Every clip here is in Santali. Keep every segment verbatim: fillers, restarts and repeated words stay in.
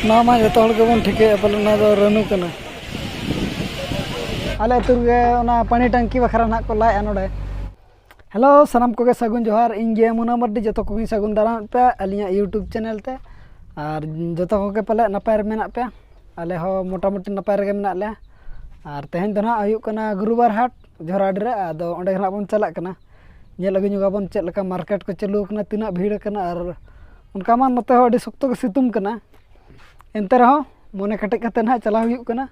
ᱱᱚᱣᱟ ᱢᱟ ᱡᱚᱛᱚ ᱦᱚᱲ ᱜᱮᱵᱚᱱ ᱴᱷᱤᱠᱟᱹᱭᱟ, ᱯᱟᱞᱮ ᱱᱚᱣᱟ ᱫᱚ ᱨᱟᱹᱱᱩ ᱠᱟᱱᱟ᱾ ᱟᱞᱮ ᱟᱹᱛᱩ ᱨᱮᱜᱮ ᱚᱱᱟ ᱯᱟᱹᱱᱤ ᱴᱟᱝᱠᱤ ᱵᱟᱠᱷᱨᱟ ᱱᱟᱦᱟᱜ ᱠᱚ ᱞᱟᱭᱮᱜᱼᱟ ᱱᱚᱰᱮ᱾ ᱦᱮᱞᱳ, ᱥᱟᱱᱟᱢ ᱠᱚᱜᱮ ᱥᱟᱹᱜᱩᱱ ᱡᱚᱦᱟᱨ᱾ ᱤᱧ ᱜᱮ ᱢᱩᱱᱟ ᱢᱟᱨᱰᱤ, ᱡᱚᱛᱚ ᱠᱚᱜᱮᱧ ᱥᱟᱹᱜᱩᱱ ᱫᱟᱨᱟᱢᱮᱫ ᱯᱮᱭᱟ ᱟᱹᱞᱤᱧᱟᱜ YouTube ᱪᱮᱱᱮᱞ ᱛᱮ᱾ ᱟᱨ ᱡᱚᱛᱚ ᱠᱚᱜᱮ ᱯᱟᱞᱮ ᱱᱟᱯᱟᱭ ᱨᱮ ᱢᱮᱱᱟᱜ ᱯᱮᱭᱟ᱾ ᱟᱞᱮ ᱦᱚᱸ ᱢᱚᱴᱟᱢᱩᱴᱤ ᱱᱟᱯᱟᱭ ᱨᱮᱜᱮ ᱢᱮᱱᱟᱜ ᱞᱮᱭᱟ᱾ ᱟᱨ ᱛᱮᱦᱮᱧ ᱫᱚ ᱱᱟᱦᱟᱜ ᱦᱩᱭᱩᱜ ᱠᱟᱱᱟ ᱜᱩᱨᱩᱵᱟᱨ ᱦᱟᱴ ᱡᱷᱚᱨᱟᱰᱤ ᱨᱮ᱾ ᱟᱫᱚ ᱚᱸᱰᱮ ᱜᱮ ᱱᱟᱦᱟᱜ ᱵᱚᱱ ᱪᱟᱞᱟᱜ ᱠᱟᱱᱟ, ᱧᱮᱞ ᱟᱹᱜᱩ ᱧᱚᱜᱟᱵᱚᱱ ᱪᱮᱫ ᱞᱮᱠᱟ ᱢᱟᱨᱠᱮᱴ ᱠᱚ ᱪᱟᱹᱞᱩ ᱟᱠᱟᱱᱟ, ᱛᱤᱱᱟᱹᱜ ᱵᱷᱤᱲ ᱟᱠᱟᱱᱟ᱾ ᱟᱨ ᱚᱱᱠᱟ ᱢᱟ ᱱᱚᱛᱮ ᱦᱚᱸ ᱟᱹᱰᱤ ᱥᱚᱠᱛᱚ ᱜᱮ ᱥᱤᱛᱩᱝ ᱠᱟᱱᱟ, ᱮᱱᱛᱮ ᱨᱮᱦᱚᱸ ᱢᱚᱱᱮ ᱠᱮᱴᱮᱡ ᱠᱟᱛᱮ ᱱᱟᱦᱟᱜ ᱪᱟᱞᱟᱣ ᱦᱩᱭᱩᱜ ᱠᱟᱱᱟ᱾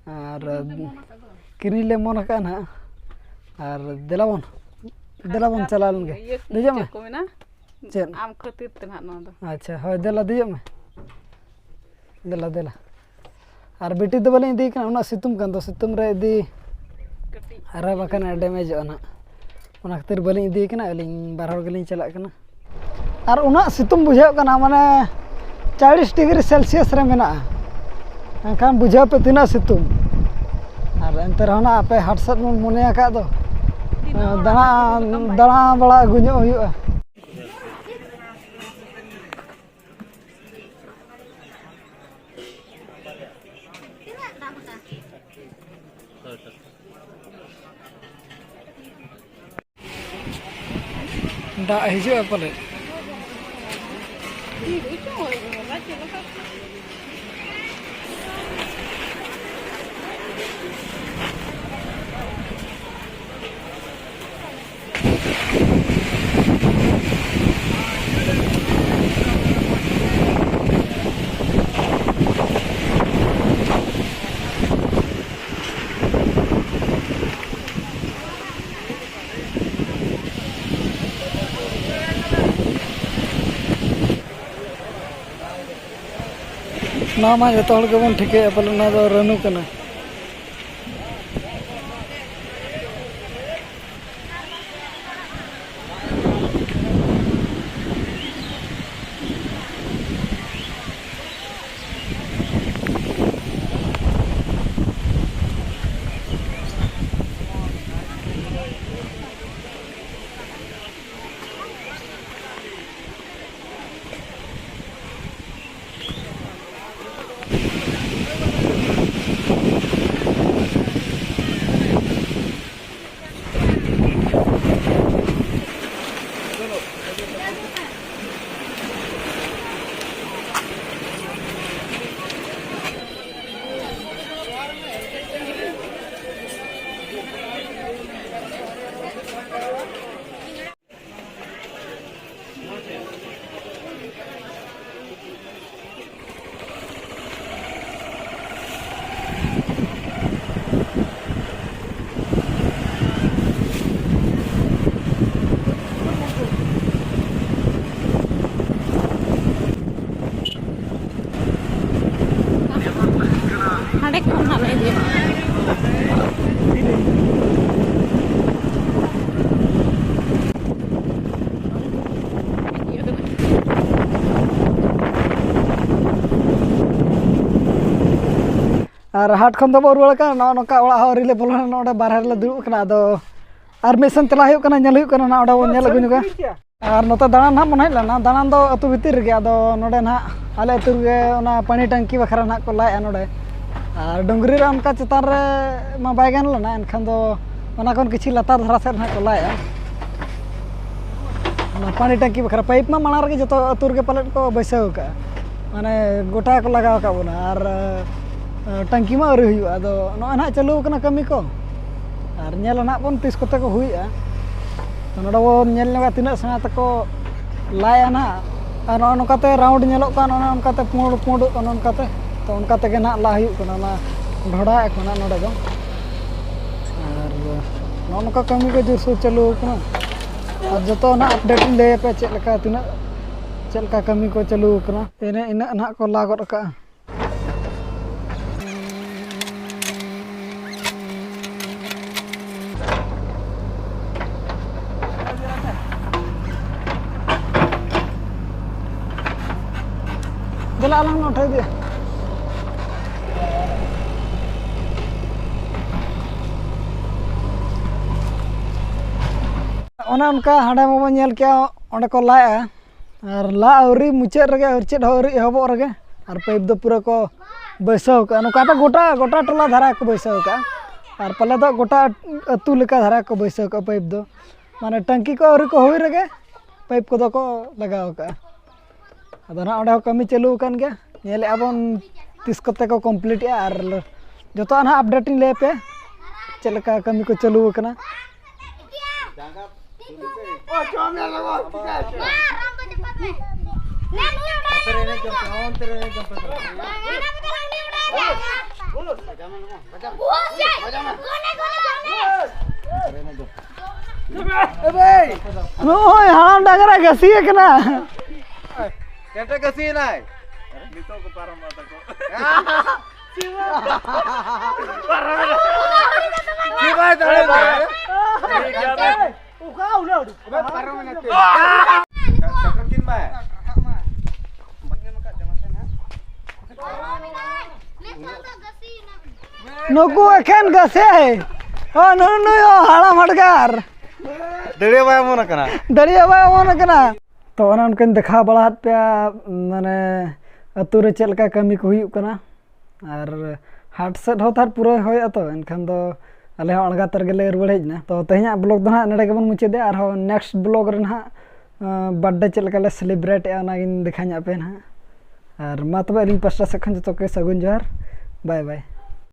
ᱟᱨ ᱠᱤᱨᱤᱧ ᱞᱮ ᱢᱚᱱ ᱟᱠᱟᱫᱼᱟ ᱱᱟᱦᱟᱜ᱾ ᱟᱨ ᱫᱮᱞᱟ ᱵᱚᱱ, ᱫᱮᱞᱟ ᱵᱚᱱ ᱪᱟᱞᱟᱣ ᱞᱮᱱ ᱜᱮ᱾ ᱤᱭᱟᱹ ᱫᱮᱡᱚᱜ ᱢᱮ᱾ ᱪᱮᱫ ᱠᱚ ᱢᱮᱱᱟ? ᱪᱮᱫ? ᱟᱢ ᱠᱷᱟᱹᱛᱤᱨ ᱛᱮ ᱱᱟᱦᱟᱜ ᱱᱚᱣᱟ ᱫᱚ᱾ ᱟᱪᱪᱷᱟ, ᱦᱳᱭ, ᱫᱮᱞᱟ ᱫᱮᱡᱚᱜ ᱢᱮ᱾ ᱫᱮᱞᱟ, ᱫᱮᱞᱟ᱾ ᱟᱨ ᱵᱤᱴᱤ ᱫᱚ ᱵᱟᱹᱞᱤᱧ ᱤᱫᱤᱭᱮ ᱠᱟᱱᱟ, ᱩᱱᱟᱹᱜ ᱥᱤᱛᱩᱝ ᱠᱟᱱ ᱫᱚ, ᱥᱤᱛᱩᱝ ᱨᱮ ᱤᱫᱤ ᱠᱟᱹᱴᱤᱡ᱾ ᱟᱨ ᱵᱟᱠᱷᱟᱱ ᱰᱮᱢᱮᱡᱚᱜᱼᱟ ᱱᱟᱦᱟᱜ᱾ ᱚᱱᱟ ᱠᱷᱟᱹᱛᱤᱨ ᱵᱟᱹᱞᱤᱧ ᱤᱫᱤᱭᱮ ᱠᱟᱱᱟ, ᱟᱹᱞᱤᱧ ᱵᱟᱨ ᱦᱚᱲ ᱜᱮᱞᱤᱧ ᱪᱟᱞᱟᱜ ᱠᱟᱱᱟ᱾ ᱟᱨ ᱩᱱᱟᱹᱜ ᱥᱤᱛᱩᱝ ᱵᱩᱡᱷᱟᱹᱜ ᱠᱟᱱᱟ, ᱢᱟᱱᱮ ᱪᱟᱞᱤᱥ ᱰᱤᱜᱽᱨᱤ ᱥᱮᱞᱥᱤᱭᱟᱥ ᱨᱮ ᱢᱮᱱᱟᱜᱼᱟ᱾ ᱮᱱᱠᱷᱟᱱ ᱵᱩᱡᱷᱟᱹᱣ ᱯᱮ ᱛᱤᱱᱟᱹᱜ ᱥᱤᱛᱩᱝ᱾ ᱟᱨ ᱮᱱᱛᱮ ᱨᱮᱦᱚᱸ ᱱᱟᱜ ᱟᱯᱮ ᱦᱟᱴ ᱥᱮᱫ ᱵᱚᱱ ᱢᱚᱱᱮ ᱟᱠᱟᱫ ᱫᱚ, ᱫᱟᱬᱟ, ᱫᱟᱬᱟ ᱵᱟᱲᱟ ᱟᱹᱜᱩ ᱧᱚᱜ ᱦᱩᱭᱩᱜᱼᱟ᱾ ᱫᱟᱜ ᱦᱤᱡᱩᱜᱼᱟ ᱯᱟᱞᱮ᱾ ᱱᱚᱣᱟ ᱢᱟ ᱡᱚᱛᱚ ᱦᱚᱲ ᱜᱮᱵᱚᱱ ᱴᱷᱤᱠᱟᱹᱭᱟ, ᱯᱟᱞᱮ ᱱᱚᱣᱟ ᱫᱚ ᱨᱟᱹᱱᱩ ᱠᱟᱱᱟ᱾ ᱦᱟᱸᱰᱮ ᱠᱷᱚᱱ ᱦᱟᱸᱜ ᱞᱮ ᱤᱫᱤᱭᱟ᱾ ᱟᱨ ᱦᱟᱴ ᱠᱷᱚᱱ ᱫᱚᱵᱚ ᱨᱩᱣᱟᱹᱲ ᱠᱟᱱᱟ᱾ ᱱᱚᱜᱼᱚ ᱱᱚᱝᱠᱟ ᱚᱲᱟᱜ ᱦᱚᱸ ᱟᱹᱣᱨᱤ ᱞᱮ ᱵᱚᱞᱚᱱᱟ, ᱱᱚᱰᱮ ᱵᱟᱨᱦᱮ ᱨᱮᱞᱮ ᱫᱩᱲᱩᱵ ᱠᱟᱱᱟ᱾ ᱟᱫᱚ ᱟᱨ ᱢᱤᱫ ᱥᱮᱱ ᱪᱟᱞᱟᱜ ᱦᱩᱭᱩᱜ ᱠᱟᱱᱟ, ᱧᱮᱞ ᱦᱩᱭᱩᱜ ᱠᱟᱱᱟ, ᱱᱚᱰᱮ ᱵᱚᱱ ᱧᱮᱞ ᱟᱹᱜᱩ ᱧᱚᱜᱟ᱾ ᱟᱨ ᱱᱚᱛᱮ ᱫᱟᱬᱟᱱ ᱱᱟᱦᱟᱜ ᱵᱚᱱ ᱦᱮᱡ ᱞᱮᱱᱟ, ᱫᱟᱬᱟᱱ ᱫᱚ ᱟᱹᱛᱩ ᱵᱷᱤᱛᱤᱨ ᱨᱮᱜᱮ᱾ ᱟᱫᱚ ᱱᱚᱰᱮ ᱱᱟᱦᱟᱜ ᱟᱞᱮ ᱟᱹᱛᱩ ᱨᱮᱜᱮ ᱚᱱᱟ ᱯᱟᱱᱤ ᱴᱟᱝᱠᱤ ᱵᱟᱠᱷᱨᱟ ᱱᱟᱦᱟᱜ ᱠᱚ ᱞᱟᱭᱮᱜᱼᱟ ᱱᱚᱰᱮ᱾ ᱟᱨ ᱰᱩᱝᱨᱤ ᱨᱮ ᱚᱱᱠᱟ ᱪᱮᱛᱟᱱ ᱨᱮ ᱢᱟ ᱵᱟᱭ ᱜᱟᱱ ᱞᱮᱱᱟ, ᱮᱱᱠᱷᱟᱱ ᱫᱚ ᱚᱱᱟ ᱠᱷᱚᱱ ᱠᱤᱪᱷᱤ ᱞᱟᱛᱟᱨ ᱫᱷᱟᱨᱟ ᱥᱮᱫ ᱱᱟᱦᱟᱜ ᱠᱚ ᱞᱟᱭᱮᱜᱼᱟ᱾ ᱚᱱᱟ ᱯᱟᱱᱤ ᱴᱟᱝᱠᱤ ᱵᱟᱠᱷᱨᱟ ᱯᱟᱭᱤᱯ ᱢᱟ ᱢᱟᱲᱟᱝ ᱨᱮᱜᱮ ᱡᱚᱛᱚ ᱟᱹᱛᱩ ᱨᱮᱜᱮ ᱯᱟᱞᱮᱫ ᱠᱚ ᱵᱟᱹᱭᱥᱟᱹᱣ ᱠᱟᱜᱼᱟ, ᱢᱟᱱᱮ ᱜᱚᱴᱟ ᱠᱚ ᱞᱟᱜᱟᱣ ᱟᱠᱟᱫ ᱵᱚᱱᱟ᱾ ᱟᱨ ᱴᱟᱝᱠᱤ ᱢᱟ ᱟᱹᱣᱨᱤ ᱦᱩᱭᱩᱜᱼᱟ᱾ ᱟᱫᱚ ᱱᱚᱜᱼᱚᱭ ᱱᱟᱦᱟᱜ ᱪᱟᱹᱞᱩ ᱟᱠᱟᱱᱟ ᱠᱟᱹᱢᱤ ᱠᱚ, ᱟᱨ ᱧᱮᱞ ᱱᱟᱦᱟᱜ ᱵᱚᱱ ᱛᱤᱥ ᱠᱚᱛᱮ ᱠᱚ ᱦᱩᱭᱩᱜᱼᱟ᱾ ᱛᱚ ᱱᱚᱰᱮ ᱵᱚᱱ ᱧᱮᱞ ᱧᱚᱜᱟ ᱛᱤᱱᱟᱹᱜ ᱥᱮᱬᱟ ᱛᱮᱠᱚ ᱞᱟᱭᱟ ᱱᱟᱦᱟᱜ᱾ ᱟᱨ ᱱᱚᱜᱼᱚ ᱱᱚᱝᱠᱟᱛᱮ ᱨᱟᱣᱩᱱᱰ ᱧᱮᱞᱚᱜ ᱠᱟᱱ, ᱚᱱᱮ ᱚᱱᱠᱟᱛᱮ ᱯᱩᱸᱰ ᱯᱩᱸᱰ, ᱚᱱᱮ ᱚᱱᱠᱟᱛᱮ᱾ ᱛᱚ ᱚᱱᱠᱟ ᱛᱮᱜᱮ ᱱᱟᱦᱟᱜ ᱞᱟ ᱦᱩᱭᱩᱜ ᱠᱟᱱᱟ, ᱚᱱᱟ ᱰᱷᱚᱰᱟ ᱮᱠᱷᱚᱱ ᱱᱟᱦᱟᱜ ᱱᱚᱰᱮ ᱫᱚ᱾ ᱟᱨ ᱱᱚᱜᱼᱚ ᱱᱚᱝᱠᱟ ᱠᱟᱹᱢᱤ ᱠᱚ ᱡᱳᱨᱥᱳᱨ ᱪᱟᱹᱞᱩ ᱟᱠᱟᱱᱟ᱾ ᱟᱨ ᱡᱚᱛᱚ ᱱᱟᱦᱟᱜ ᱟᱯᱰᱮᱴ ᱤᱧ ᱞᱟᱹᱭ ᱟᱯᱮᱭᱟ, ᱪᱮᱫ ᱞᱮᱠᱟ ᱛᱤᱱᱟᱹᱜ, ᱪᱮᱫ ᱞᱮᱠᱟ ᱠᱟᱹᱢᱤ ᱠᱚ ᱪᱟᱹᱞᱩ ᱟᱠᱟᱱᱟ᱾ ᱤᱱᱟᱹ ᱤᱱᱟᱹᱜ ᱱᱟᱦᱟᱜ ᱠᱚ ᱞᱟ ᱜᱚᱫ ᱟᱠᱟᱜᱼᱟ᱾ ᱫᱮᱞᱟ ᱟᱞᱟᱝ ᱱᱚᱴᱷᱮ ᱤᱫᱤᱭᱟ᱾ ᱚᱱᱮ ᱚᱱᱠᱟ ᱦᱟᱸᱰᱮ ᱢᱟᱵᱚᱱ ᱧᱮᱞ ᱠᱮᱜᱼᱟ, ᱚᱸᱰᱮ ᱠᱚ ᱞᱟᱭᱮᱜᱼᱟ᱾ ᱟᱨ ᱞᱟ ᱟᱹᱣᱨᱤ ᱢᱩᱪᱟᱹᱫ ᱨᱮᱜᱮ, ᱟᱹᱣᱨᱤ ᱪᱮᱫ ᱦᱚᱸ ᱟᱹᱣᱨᱤ ᱮᱦᱚᱵᱚᱜ ᱨᱮᱜᱮ, ᱟᱨ ᱯᱟᱭᱤᱯ ᱫᱚ ᱯᱩᱨᱟᱹ ᱠᱚ ᱵᱟᱹᱭᱥᱟᱹᱣ ᱠᱟᱜᱼᱟ᱾ ᱱᱚᱝᱠᱟ ᱫᱚ ᱜᱚᱴᱟ, ᱜᱚᱴᱟ ᱴᱚᱞᱟ ᱫᱷᱟᱨᱟ ᱠᱚ ᱵᱟᱹᱭᱥᱟᱹᱣ ᱠᱟᱜᱼᱟ᱾ ᱟᱨ ᱯᱟᱞᱮ ᱫᱚ ᱜᱚᱴᱟ ᱟᱹᱛᱩ ᱞᱮᱠᱟ ᱫᱷᱟᱨᱟ ᱠᱚ ᱵᱟᱹᱭᱥᱟᱹᱣ ᱠᱟᱜᱼᱟ ᱯᱟᱭᱤᱯ ᱫᱚ᱾ ᱢᱟᱱᱮ ᱴᱟᱝᱠᱤ ᱠᱚ ᱟᱹᱣᱨᱤ ᱠᱚ ᱦᱩᱭ ᱨᱮᱜᱮ ᱯᱟᱭᱤᱯ ᱠᱚᱫᱚ ᱠᱚ ᱞᱟᱜᱟᱣ ᱠᱟᱜᱼᱟ᱾ ᱟᱫᱚ ᱱᱟᱦᱟᱜ ᱚᱸᱰᱮ ᱦᱚᱸ ᱠᱟᱹᱢᱤ ᱪᱟᱹᱞᱩ ᱟᱠᱟᱱ ᱜᱮᱭᱟ᱾ ᱧᱮᱞᱮᱜᱼᱟ ᱵᱚᱱ ᱛᱤᱥ ᱠᱚᱛᱮ ᱠᱚ ᱠᱚᱢᱯᱞᱤᱴᱮᱜᱼᱟ, ᱟᱨ ᱡᱚᱛᱚᱣᱟᱜ ᱱᱟᱦᱟᱜ ᱟᱯᱰᱮᱴ ᱤᱧ ᱞᱟᱹᱭ ᱟᱯᱮᱭᱟ, ᱪᱮᱫ ᱞᱮᱠᱟ ᱠᱟᱹᱢᱤ ᱠᱚ ᱪᱟᱹᱞᱩ ᱟᱠᱟᱱᱟ᱾ ᱚᱱᱛᱮ ᱨᱮ ᱮᱱᱮᱡ ᱡᱚᱝ ᱯᱮ, ᱚᱱᱛᱮ ᱨᱮ ᱮᱱᱮᱡ ᱡᱚᱝ ᱯᱮ᱾ ᱱᱚᱜᱼᱚᱭ ᱦᱟᱲᱟᱢ ᱰᱟᱝᱨᱟ ᱜᱟᱹᱥᱤ ᱟᱠᱟᱱᱟ᱾ ᱠᱮᱴᱮ ᱜᱟᱹᱥᱤ ᱮᱱᱟᱭ᱾ ᱱᱤᱛᱚᱜ ᱠᱚ ᱯᱟᱨᱚᱢᱚᱜᱼᱟ ᱛᱟᱠᱚ᱾ ᱪᱮᱫ ᱵᱟᱭ ᱫᱟᱲᱮᱭᱟᱜᱼᱟ? ᱴᱷᱤᱠ ᱜᱮᱭᱟ, ᱛᱚᱵᱮ᱾ ᱚᱠᱟ ᱩᱱᱟᱹᱜ ᱩᱰᱩᱠ? ᱯᱟᱨᱚᱢ ᱮᱱᱟ ᱛᱮ᱾ ᱥᱮᱴᱮᱨ ᱠᱤᱱ ᱢᱮ᱾ ᱱᱩᱠᱩ ᱮᱠᱷᱮᱱ ᱜᱟᱥᱮ᱾ ᱦᱳᱭ, ᱱᱩᱭ, ᱱᱩᱭ ᱦᱚᱸ ᱦᱟᱲᱟᱢ ᱦᱟᱰᱜᱟᱨ᱾ ᱫᱟᱹᱲᱭᱟᱹ ᱵᱟᱭ ᱚᱢᱚᱱ ᱟᱠᱟᱱᱟ᱾ ᱫᱟᱹᱲᱭᱟᱹ ᱵᱟᱭ ᱚᱢᱚᱱ ᱟᱠᱟᱱᱟ᱾ ᱛᱚ, ᱚᱱᱮ ᱚᱱᱠᱟᱧ ᱫᱮᱠᱷᱟᱣ ᱵᱟᱲᱟ ᱟᱫ ᱯᱮᱭᱟ, ᱢᱟᱱᱮ, ᱟᱹᱛᱩ ᱨᱮ ᱪᱮᱫ ᱞᱮᱠᱟ ᱠᱟᱹᱢᱤ ᱠᱚ ᱦᱩᱭᱩᱜ ᱠᱟᱱᱟ᱾ ᱟᱨ ᱦᱟᱴ ᱥᱮᱫ ᱦᱚᱸ ᱛᱟᱨ ᱯᱩᱨᱟᱹ ᱦᱚᱭᱚᱜᱼᱟ ᱛᱚ, ᱮᱱᱠᱷᱟᱱ ᱫᱚ ᱟᱞᱮ ᱦᱚᱸ ᱟᱬᱜᱟᱛ ᱨᱮᱜᱮ ᱞᱮ ᱨᱩᱣᱟᱹᱲ ᱦᱮᱡ ᱮᱱᱟ᱾ ᱛᱚ, ᱛᱮᱦᱮᱧᱟᱜ ᱵᱞᱚᱜ ᱫᱚ ᱱᱟᱦᱟᱜ ᱱᱚᱰᱮ ᱜᱮᱵᱚᱱ ᱢᱩᱪᱟᱹᱫᱮᱜᱼᱟ᱾ ᱟᱨᱦᱚᱸ ᱱᱮᱠᱥᱴ ᱵᱞᱚᱜ ᱨᱮ ᱱᱟᱦᱟᱜ, ᱟᱸ, ᱵᱟᱨᱛᱷᱰᱮ ᱪᱮᱫ ᱞᱮᱠᱟ ᱞᱮ ᱥᱮᱞᱤᱵᱨᱮᱴ ᱮᱜᱼᱟ, ᱚᱱᱟᱜᱤᱧ ᱫᱮᱠᱷᱟᱣ ᱧᱚᱜ ᱟᱯᱮᱭᱟ ᱱᱟᱦᱟᱜ᱾ ᱟᱨ ᱢᱟ ᱛᱚᱵᱮ, ᱟᱹᱞᱤᱧ ᱯᱟᱥᱴᱟ ᱥᱮᱫ ᱠᱷᱚᱱ ᱡᱚᱛᱚ ᱠᱚᱜᱮ ᱥᱟᱹᱜᱩᱱ ᱡᱚᱦᱟᱨ᱾ ᱵᱟᱭ ᱵᱟᱭ᱾